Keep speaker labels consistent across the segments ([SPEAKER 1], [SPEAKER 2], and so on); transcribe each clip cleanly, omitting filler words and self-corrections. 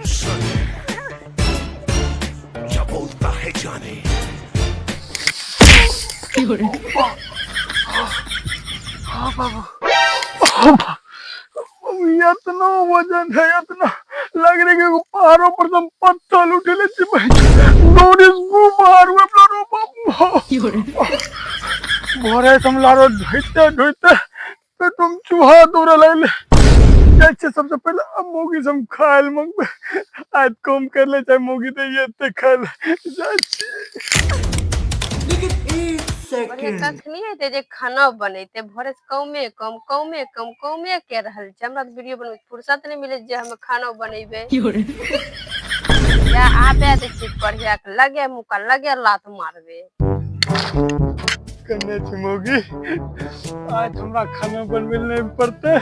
[SPEAKER 1] Option क्या बोलता है जाने।
[SPEAKER 2] इतना वजन है, इतना लग रहा है कि पहाड़ों पर तुम पत्थर उठेले छी। दौड़ी बाहर हुए अपना रो बाबू। भोरे हम लारो ढोइते ढोइते तो तुम चूहा दौड़े लगले। जाइ छियै सबसे पहिले अब मौगी से हम खाय लए मंगबै। आज कम कर ले चाहे मौगी दे एते खाय लए जाइ छियै।
[SPEAKER 3] बढ़िया कखनी हेतै जे खाना बनेतै? भोरे से कमे कम कमे कम कमे के रहल छै। हमरा तऽ वीडियो बनबै के फुर्सत नहि मिलै जे हम खाना बनेबै। या आबे दै छियै बढ़िया के लगे मुका लगे लात मारबै।
[SPEAKER 2] कने छै मौगी, आज हमरा खाना बनबै लए नहि पड़तै।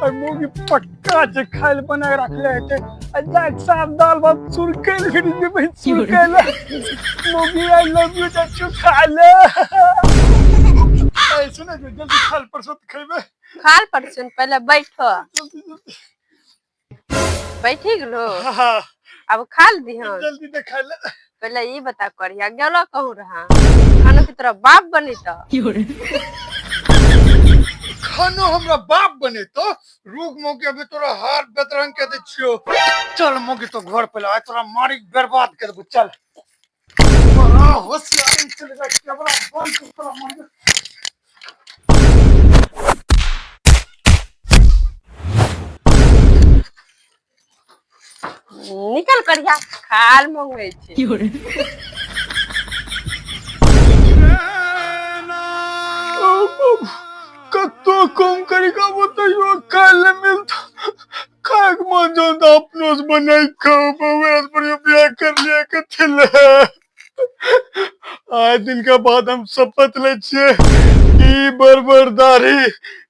[SPEAKER 2] और मौगी पक्का छै खाय लए बना के रखले हेतै। आ जाय साफ दाल भात सुरकै लए फ्रिज में बहिन सुरकै लए। मौगी I love you, जाइ छियौ खाय लए। ऐ सुनै छै, जल्दी खाय लए परसो तऽ खैबै।
[SPEAKER 3] खाल परसुन पहिले बैठो।
[SPEAKER 2] जल्दी जल्दी।
[SPEAKER 3] बैठी गेलो?
[SPEAKER 2] हाँ।
[SPEAKER 3] अब खाल दिहन।
[SPEAKER 2] जल्दी दे खाय लए।
[SPEAKER 3] पहले ई बता करिया गेलो कहूँ रहा? खाना की तोरा बाप बनेतो?
[SPEAKER 2] खानो हमरा बाप बनेतो? रुक मौके, अभी तोरा हाथ बेतरंग के दै छियो। चल मौके तो घर पे आइ तोरा मारी बर्बाद कर देबो। चल, बड़ा होशियारी चल जा, कैमरा बंद कर तोरा मारी।
[SPEAKER 3] निकल करिया, खाल मंगबै छी।
[SPEAKER 2] कतो कम करी का बतैयो, खाय ले मिलता खाय के मन जो तो अपनो से बनाई खाओ। बहुए पर बियाह कर लिया कथी ले। आइ दिन के बाद हम शपथ लै छियै, ई बड़ दाढ़ी,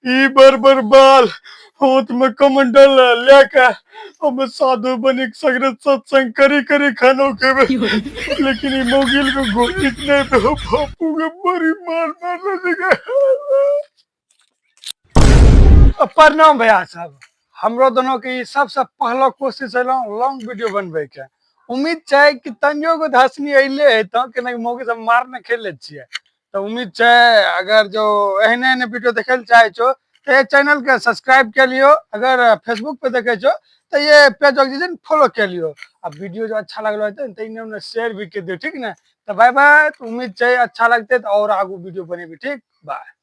[SPEAKER 2] ई बड़ बाल, हाथ में कमंडल लेके हम साधु बनी के सगरे सत्संग करी करी खानो खेबे, लेकिन ई मौगिल के गोली नहीं पे बापू के बड़ी मार मार के। प्रणाम भैया साहब, हमरो दोनों के ई सबसे पहलो कोशिश एलौ लॉन्ग वीडियो बनबै के। उम्मीद छै कि तनियो गो हंसनी अइले है तो कि मौगी सब मारने खेले छियै। तो उम्मीद छै अगर जो एहने एहने वीडियो देखे लए चाहे छो तो ये चैनल के सब्सक्राइब कर लियो। अगर फेसबुक पे देखे छो तो ये पेज के जे फॉलो कर लियो। आ वीडियो जो अच्छा लगलो है तो इन्ने उन्ने शेयर भी कर दियो, ठीक ना? तो बाय बाय। तो उम्मीद छै अच्छा लगते तो और आगू वीडियो बनेबी, ठीक? बाय।